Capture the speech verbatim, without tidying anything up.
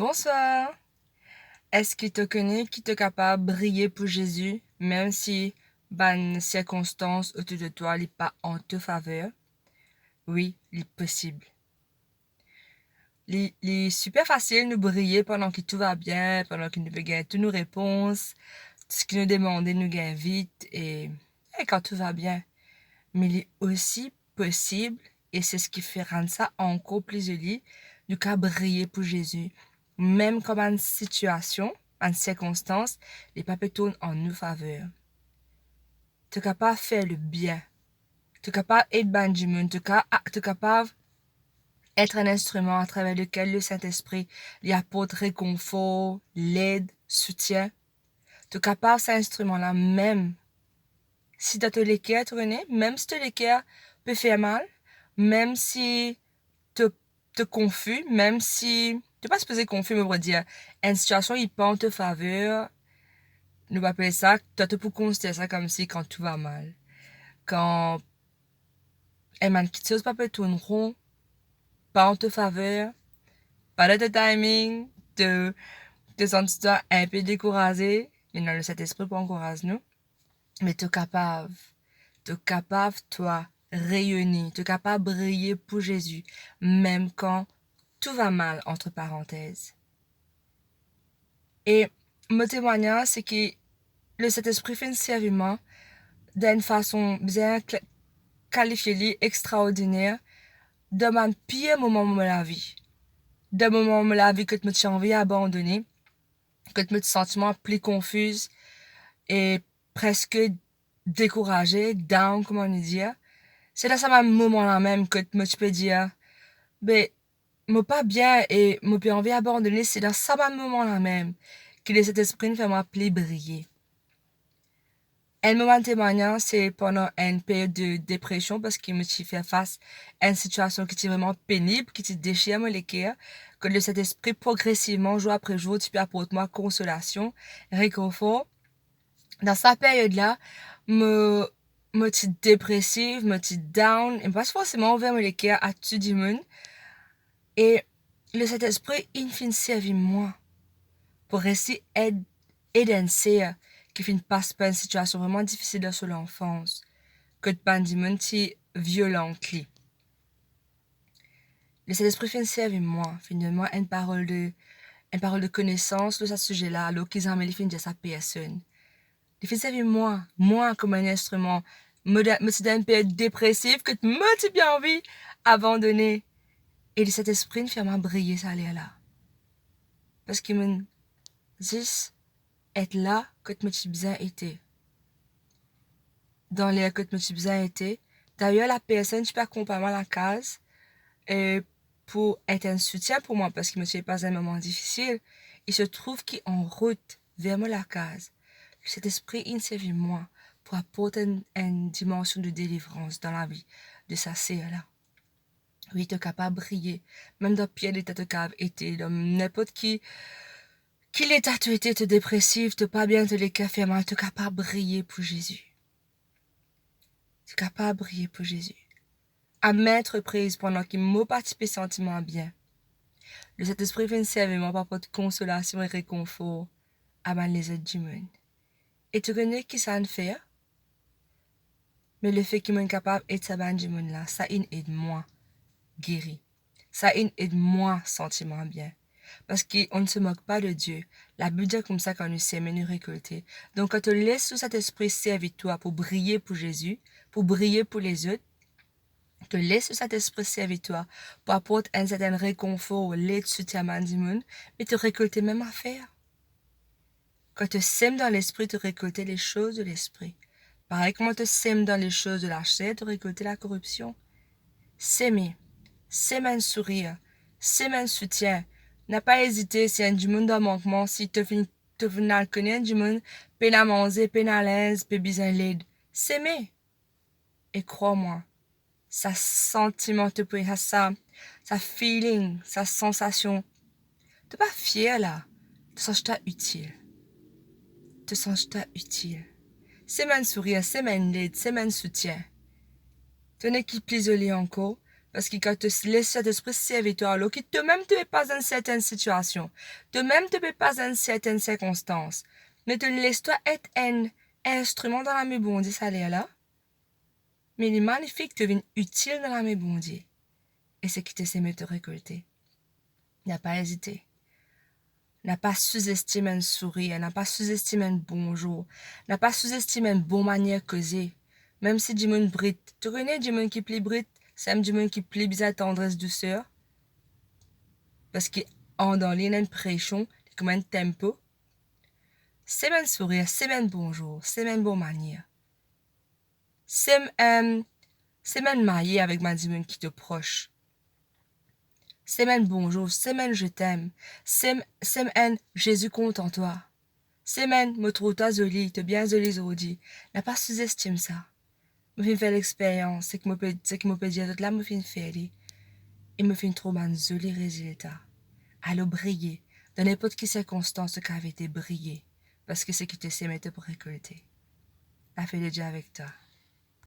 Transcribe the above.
Bonswar. Eski to kone ki to kapav briye pou Zezi, mem si bann sirkonstans otour de twa li pa an to faver? Wi, li posib. Li, li siper fasil nou briye pandan ki tou va bien, pandan ki nou pe gagn tou nou repons, tou seki nou demande nou gagn vit, e, e kan tou va bien. Me li osi posib, e se seki fer rann sa ankor pli zoli, nou kapav briye pou Zezi, mem kan bann sitiasion, bann sirkonstans, li pa pe tourn an nou faver. To kapav fer lebien. To kapav ed bann dimoun. To ka-, to kapav et enn instriman atraver lekel Lesintespri li aport rekonfor, led, soutien. To kapav sa instriman la mem si dan to leker, to kone, mem si to leker pe fer mal, mem si to, to konfi, mem si to pa sipoze konfi, mo pou dir, enn sitiasion li pa an to faver, nou pou apel sa, twa to pou konsider sa koumsi kan tou va mal. Kan enn bann kiksoz pa pe tourn ron, pa an to faver, pa dan to timing, to, to santi twa inpe dekouraze, me non, Lesintespri pou ankouraz nou. Me to kapav, to kapav twa reyone, to kapav briye pou Zezi, mem kan tou va mal, antre parantez. E mo temwagnaz, se ki Lesintespri finn servi mwa dan enn fason bizin kla-, kalifie li extraordiner dan bann pir moman mo lavi. Dan moman mo lavi kot mo ti anvi abandone, kot mo ti santi mwa pli konfiz e preske dekouraze, down, kouma nou dir. Se dan sa bann moman la mem kot mo ti pe dir, be, mo pa bien e mo pe anvi abandone, se dan sa bann moman la mem ki Lesintespri fer mwa pli briye. Enn mo bann temwagnaz, se pandan enn period de depresion, parski mo ti fer fas enn sitiasion ki ti vreman penib, ki ti desir mo leker, kot Lesintespri progresivman, zour apre zour, ti pe aport mwa konsolasion, rekonfor. Dan sa period la, mo, mo ti depresiv, mo ti down, e mo pa ti forseman ouver mo leker a tou dimoun. E Lesintespri inn finn servi mwa pou resi ed, ed enn ser ki finn pas par enn sitiasion vreman difisil dan so lanfans, kot bann dimoun ti violan li. Lesintespri finn servi mwa, finn donn mwa enn parol de, enn parol de konesans lor sa size la, alor ki zame li finn dir sa personn. Li finn servi mwa, mwa kouma enn instriman. Mo dan, mo ti dan enn period depresiv kot mo ti pe anvi abandone. E Lesintespri inn fer mwa briye sa ler la. Parski mo'nn zis et la kot mo ti bizin ete. Dan ler kot mo ti bizin ete. Dayer, lapersonn ti pe akonpagn mwa lakaz, e, pou et enn soutien pou mwa, parski mo ti pe pas enn moman difisil. Il se trouve ki an rout ver mo lakaz, Lesintespri inn servi mwa pou aport enn, enn dimansion de delivrans dan lavi de sa ser la. Wi, to kapav briye, mem dan pir leta to kapav ete, dan ninport ki, ki leta to ete, to depresiv, to pa bien, to leker fer mal, to kapav briye pou Zezi. To kapav briye pou Zezi. A mint repriz, pandan ki mo pa ti pe santi mwa bien, Lesintespri finn servi mwa pou aport konsolasion e rekonfor a bann lezot dimoun. E to kone ki sa inn fer? Me lefe ki mo'nn kapav ed sa bann dimoun la, sa inn ed mwa geri. Sa inn ed mwa santi mwa bien. Parski on ne se moque pas de Dieu. Labib dir koumsa, kan nou seme, nou rekolte. Donk, kan to les Lesintespri servi twa pou briye pou Zezi, pou briye pou lezot, to les Lesintespri servi twa pou aport enn sertenn rekonfor, led, soutien a bann dimoun, me to rekolte mem zafer. Kan to sem dan Lespri, to rekolte les choses de l'esprit. Parey kouma to sem dan les choses de la chair, to rekolte lakoripsion. Seme, sem enn sourir, sem enn soutien. Napa ezite, si enn dimoun dan mankman, si to finn, to finn al kone enn dimoun pena manze, pena linz, pe bizin led. Seme. E krwar mwa, sa santiman to pe, sa, sa, sa feeling, sa sansasion, to pa fier la, to santi twa itil. To santi twa itil. Sem enn sourir, sem enn led, sem enn soutien. To kone ki pli zoli ankor, Parski kan to les Sintespri servi twa, alor ki tomem to pe pas dan enn sertenn sitiasion, tomem to pe pas dan enn sertenn sirkonstans, me to les twa et enn instriman dan lame Bondie sa ler la, me li manifik, to vinn itil dan lame Bondie. E seki to seme to rekolte. Napa ezite. Napa souzestim enn sourir, napa souzestim enn bonzour, napa souzestim enn bon manier koze. Mem si dimoun brit, to kone dimoun ki pli brit, se enn dimoun ki pli bizin tandres, douser. Parski andan li ena enn presion, li kouma enn tenpo. Sem enn sourir, sem enn bonzour, sem enn bon manier. Sem, em, sem enn maye avek bann dimoun ki to pros. Sem enn bonzour, sem enn je t'aime, sem, sem enn Zezi kontan twa. Sem enn mo trouv twa zoli, to bien zoli zordi. Napa souzestim sa. Mo finn fer lexperyans, seki mo pe, seki mo pe dir zot la, mo finn fer li. E mo finn trouv bann zoli rezilta. Alor briye, dan ninport ki sirkonstans to kav ete, briye, parski seki to seme to pou rekolte. Lapez de Die avek twa.